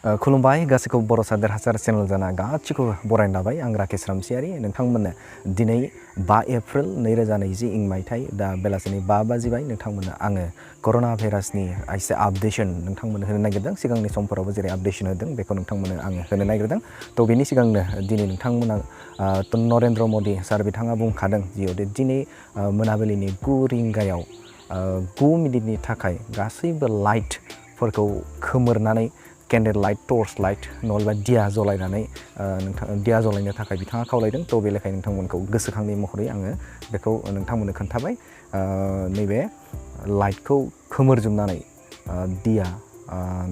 खुलुमबाय गासैखौबो बर' सादोर हासार चेनेल जाना गासिखौबो बरायना लाबाय आं राकेश रामसियारि नोंथांमोननो दिनै 5 एप्रिल 2020 इं मायथाइ दा बेलासिनि 5 बाजिबाय नोंथांमोननो आङो कर'ना भाइरासनि एसे आपडेशन नोंथांमोननो होनो नागिरदों सिगांनि समफोरावबो जेरै आपडेशन होदों बेखौ नोंथांमोननो आङो होनो नागिरदों थ' बेनि सिगांनो दिनै नोंथांमोना नरेन्द्र मदि सार बिथाङा बुंखादों जिहेतु दिनै मोनाबिलिनि 9 रिंगायाव 9 मिनिटनि थाखाय गासैबो लाइटफोरखौ खोमोरनानै कैंडल लाइट टर्च लाइट नङाबा दिया जलायनानै दिया जलायनो थाखाय बिथाङा खावलायदों थ' बे लेखायै नोंथांमोनखौ गोसोखांनाय महरै आङो बेखौ नोंथांमोननो खोन्थाबाय नैबे लाइटखौ खोमोरजोबनानै दिया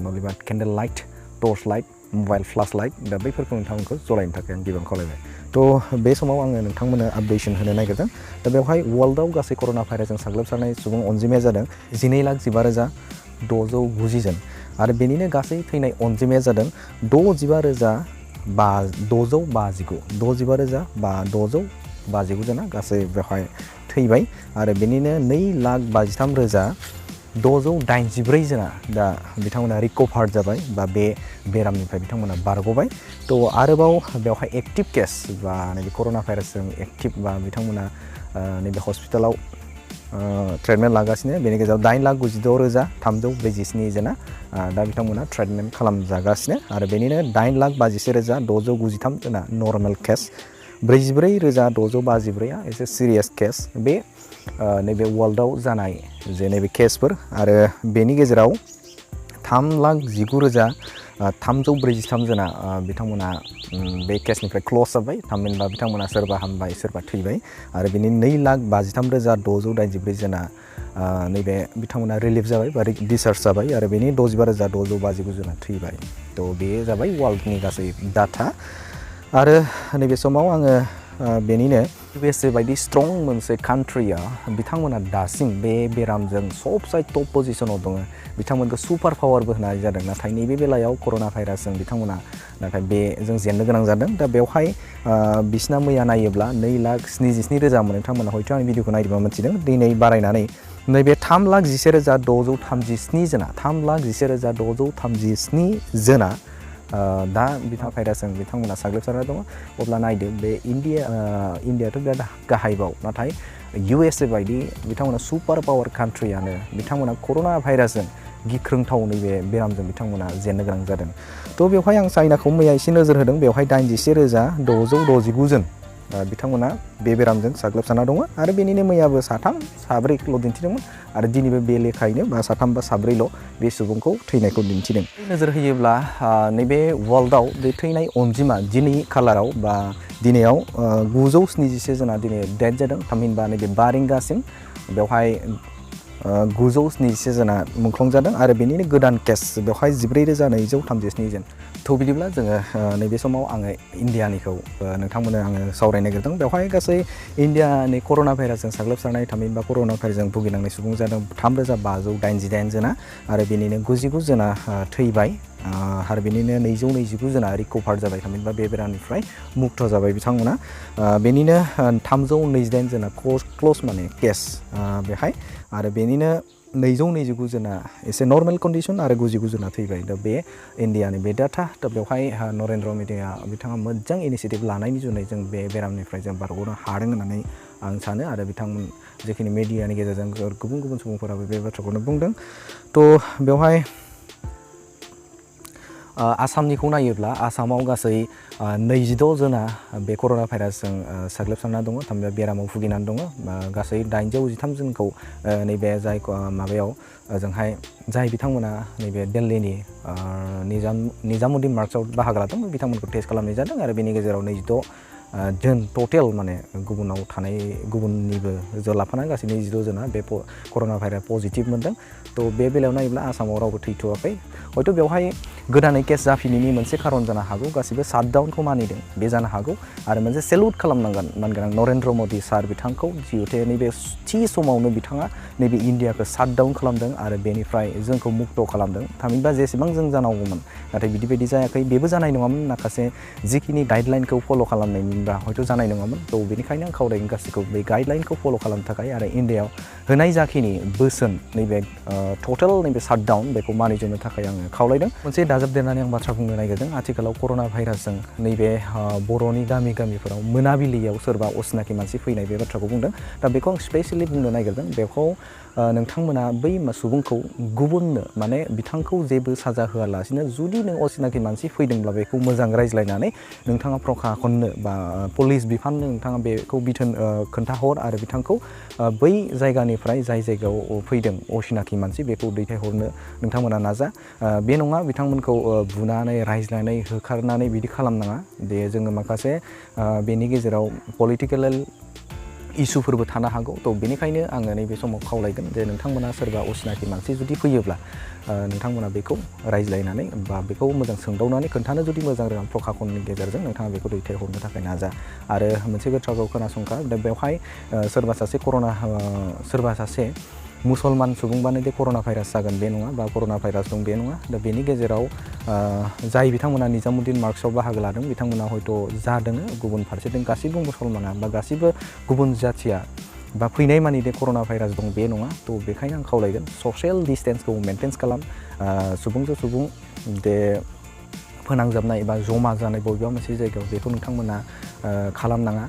नङाबा candle light torch light mobile flush light दा बैफोरखौ नोंथांमोनखौ जलायनो थाखाय आं गिबियावनो खावलायबाय थ' बे समाव आङो नोंथांमोननो आपडेशन होनो नागिरदों दा बेवहाय वर्ल्डआव गासै कर'ना भाइरासजों साग्लोबसारनाय सुबुं अनजिमाया जादों 12,15,690 जन आरो बेनिनो गासै थैनाय अनजिमाया जादों 65,659 जना गासै बेवहाय थैबाय आरो बेनिनो 2,53,684 जना दा बिथांमोना रिकभार जाबाय बा बे बेरामनिफ्राय बिथांमोना बारग'बाय थ' आरोबाव बेवहाय एक्टिभ केस बा नैबे कर'ना भाइरासजों एक्टिभ बा बिथांमोना नैबे हस्पिटालाव ट्रिटमेन्ट लागासिनो बेनि गेजेराव 9,96,347 जना दा बिथांमोना ट्रिटमेन्ट खालामजागासिनो आरो बेनिनो 8,51,693 जना नर्मेल केस 44,654 एसे सिरियास केस बे नैबे वर्ल्डआव जानाय जे नैबे केसफोर आरो बेनि गेजेराव 3,19,343 जना बिथांमोना बे केसनिफ्राय क्ल'ज जाबाय थामहिनबा बिथांमोना सोरबा हामबाय सोरबा थैबाय आरो बेनि 2,53,684 जना नैबे बिथांमोना रिलिफ जाबाय बा डिसचार्ज जाबाय आरो बेनि 65,659 जना थैबाय थ' बे जाबाय वर्ल्डनि गासै डाटा आरो नैबे समाव आङो बेनिनो USA बायदि स्ट्रं मोनसे कान्ट्रिया बिथांमोना दासिम बे बेरामजों सबसे टप पजिशनाव दङ बिथांमोनखौ सुपार पावारबो होनाय जादों नाथाय नैबे बेलायाव कर'ना भाइरासजों बिथांमोना नाथाय बेजों जेननो गोनां जादों दा बेवहाय बिसिना मैया नायोब्ला 2,77,000 नोंथांमोना हयथ' आंनि भिडिअखौ नायदोंबा मिथिदों दिनै बारायनानै नैबे 3,11,637 जना 3,11,637 जना दा बिथां भाइरासजों बिथांमोना साग्लोबसारना दङ अब्ला नायदो बे इन्डियाथ' बिराद गाहायबाव नाथाय USA बायदि बिथांमोना सुपार पावार कान्ट्रियानो बिथांमोना कर'ना भाइरासजों गिख्रंथाव नैबे बेरामजों बिथांमोना जेननो गोनां जादों थ' बेवहाय आं चाइनाखौ मैया एसे नोजोर होदों बेवहाय 81,669 जन बिथांमोना बे बेरामजों साग्लोबसारना दङ आरो बेनिनो मैयाबो 3-4ल' दिन्थिदोंमोन आरो दिनैबो बे लेखायैनो बा 3 बा 4ल' बे सुबुंखौ थैनायखौ दिन्थिदों नोजोर होयोब्ला नैबे वर्ल्डआव बे थैनाय अनजिमा दिनै खालाराव बा दिनैयाव 971 जना दिनै डेथ जादों थामहिनबा नैबे 5 रिंगासिम बेवहाय 971 जना मुंख्लं जादों आरो बेनिनो गोदान केस बेवहाय 14,237 जन थ' बिदिब्ला जोङो नैबे समाव आङो इन्डियानिखौ नोंथांमोननो आङो सावरायनो नागिरदों बेवहाय गासै इन्डियानि कर'ना भाइरासजों साग्लोबसारनाय थामहिनबा कर'ना भाइरासजों भुगिनांनाय सुबुं जादों 3,588 जना आरो बेनिनो 99 जना थैबाय आरो बेनिनो 229 जना रिकभार जाबाय थामहिनबा बे बेरामनिफ्राय मुक्त जाबाय बिथांमोना बेनिनो 328 जना क्ल'ज माने केस बेहाय आरो बेनिनो 229 जना एसे नर्मेल कन्डिशन आरो 99 जना थैबाय दा बे इन्डियानि बे डाटा दा बेवहाय नरेन्द्र मदिया बिथाङा मोजां इनिशियेटिभ लानायनि जुनै जों बे बेरामनिफ्राय जों बारग'नो हादों होननानै आं सानो आरो बिथांमोन जेखिनि मेडियानि गेजेरजों गुबुन गुबुन सुबुंफोराबो बे बाथ्राखौनो बुंदों थ' बेवहाय आसामनिखौ नायोब्ला आसामाव गासै 26 जना बे कर'ना भाइरासजों साग्लोबसारना दङ थामहिनबा बेरामाव भुगिनानै दङ गासै 813 जनखौ नैबे जाय माबायाव ओजोंहाय जाय बिथांमोना नैबे दिल्लीनि निजामुद्दिन मार्चआव बाहागो लादों बिथांमोनखौ टेस्ट खालामनाय जादों आरो बेनि गेजेराव 26 जन टटेल माने गुबुनाव थानाय गुबुननिबो लाफाना गासै 26 जना बे कर'ना भाइरास पजिटिभ मोनदों थ' बे बेलायाव नायोब्ला आसामाव रावबो थैथ'वाखै हयथ' बेवहाय गोदानै केस जाफिनैनि मोनसे खारन जानो हागौ गासिबो शाटडाउनखौ मानिदों बे जानो हागौ आरो मोनसे सेलुट खालामनांगोन आं नरेन्द्र मदि सार बिथांखौ जिहेतु नैबे थि समावनो बिथाङा नैबे इन्डियाखौ शाटडाउन खालामदों आरो बेनिफ्राय जोंखौ मुक्त खालामदों थामहिनबा जेसेबां जों जानांगौमोन नाथाय बिदि जायाखै बेबो जानाय नङामोन माखासे जिखिनि गाइडलाइनखौ फल' खालामनायनिबा हयथ' जानाय नङामोन थ' बेनिखायनो आं खावलायगोन गासैखौ बे गाइडलाइनखौ फल' खालामनो थाखाय आरो इन्डियायाव होनाय जाखिनि बोसोन नैबे टटेल नैबे शाटडाउन बेखौ मानिजोबनो थाखाय आङो खावलायदों मोनसे दाजाबदेरनानै आं बाथ्रा बुंनो नागिरदों आथिखालाव कर'ना भाइरासजों नैबे बर'नि गामिफोराव मोनाबिलियाव सोरबा असिनाखि मानसि फैनाय बे बाथ्राखौ बुंदों दा बेखौ आं स्पेसियेलि बुंनो नागिरदों बेखौ नोंथांमोना बै सुबुंखौ गुबुननो माने बिथांखौ जेबो साजा होआलासिनो जुदि नों असिनाखि मानसि फैदोंब्ला बेखौ मोजां रायज्लायनानै नोंथाङा प्रखाखननो बा पुलिस बिफाननो नोंथाङा बेखौ बिथोन खोन्थाहर आरो बिथांखौ बै जायगानिफ्राय जाय जायगायाव फैदों असिनाखि मानसि बेखौ दैथायहरनो नोंथांमोना नाजा बे नङा बिथांमोनखौ बुनानै रायज्लायनानै होखारनानै बिदि खालामनाङा बे जोङो माखासे बेनि गेजेराव पलिटिकेल इसुफोरबो थानो हागौ थ' बेनिखायनो आङो नैबे समाव खावलायगोन जे नोंथांमोना सोरबा असिनाखि मानसि जुदि फैयोब्ला नोंथांमोना बेखौ रायज्लायनानै बा बेखौ मोजां सोंदावनानै खोन्थानो जुदि मोजां रोङा प्रखाखननि गेजेरजों नोंथाङा बेखौ दैथायहरनो थाखाय नाजा आरो मोनसे बाथ्राखौ खोनासंखा दा बेवहाय सोरबा सासे मुसलमान सुबुंबानो दे कर'ना भाइरास जागोन बे नङा बा कर'ना भाइरास दं बे नङा दा बेनि गेजेराव जाय बिथांमोना निजामुद्दिन मार्कसआव बाहागो लादों बिथांमोना हयथ' जादों गुबुन फारसेथिं गासैबो मुसलमाना बा गासैबो गुबुन जाथिया बा फैनाय मानि दे कर'ना भाइरास दं बे नङा थ' बेखायनो आं खावलायगोन ससियेल डिसटेन्सखौ मेनटेन खालाम सुबुंजों सुबुं दे फोनांजाबनाय बा जमा जानाय बबेबा मोनसे जायगायाव बेखौ नोंथांमोना खालामनाङा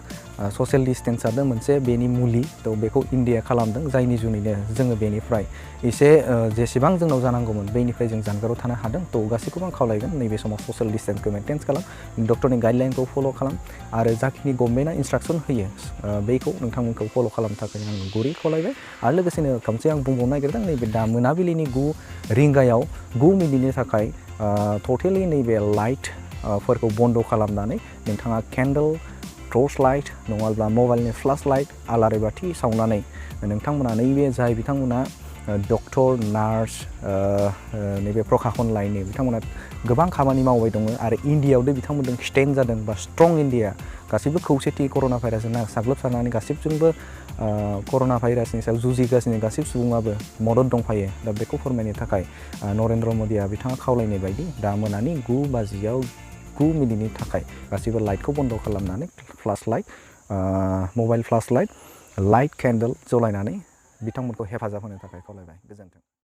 ससियेल डिसटेन्सआनो मोनसे बेनि मुलि थ' बेखौ इन्डिया खालामदों जायनि जुनैनो जोङो बेनिफ्राय एसे जेसेबां जोंनाव जानांगौमोन बेनिफ्राय जों जानगाराव थानो हादों थ' गासैखौबो आं खावलायगोन नैबे समाव ससियेल डिसटेन्सखौ मेनटेन खालाम डक्टरनि गाइडलाइनखौ फल' खालाम आरो जाखिनि गभर्नमेन्टआ इन्सट्राक्सन होयो बेखौ नोंथांमोनखौ फल' खालामनो थाखाय आं गुरै खावलायबाय आरो लोगोसेनो खनसे आं बुंबावनो नागिरदों नैबे दा मोनाबिलिनि 9 रिंगायाव 9 मिनिटनि थाखाय टटेलि नैबे लाइटफोरखौ बन्द' खालामनानै नोंथाङा केन्डेल टर्च लाइट नङाब्ला मबाइलनि फ्लास लाइट आलारि बाथि सावनानै नोंथांमोना नैबे जाय बिथांमोना डक्टर नार्स नैबे प्रखाखन लाइननि बिथांमोना गोबां खामानि मावबाय दङ आरो इन्डियायावदे बिथांमोनजों स्टेन्ड जादों बा स्ट्रं इन्डिया गासैबो खौसेथि कर'ना भाइरासजों साग्लोबसारनानै गासैबोजोंबो कर'ना भाइरासनि सायाव जुजिगासिनो गासैबो सुबुङाबो मदद दंफायो दा बेखौ फोरमायनो थाखाय नरेन्द्र मदिया बिथाङा खावलायनाय बायदि दा मोनानि 9 बाजियाव 9 मिनिटनि थाखाय गासैबो लाइटखौ बन्द' खालामनानै फ्लास लाइट मबाइल फ्लास लाइट केन्डेल जलायनानै बिथांमोनखौ हेफाजाब होनो थाखाय खावलायबाय गोजोन्थों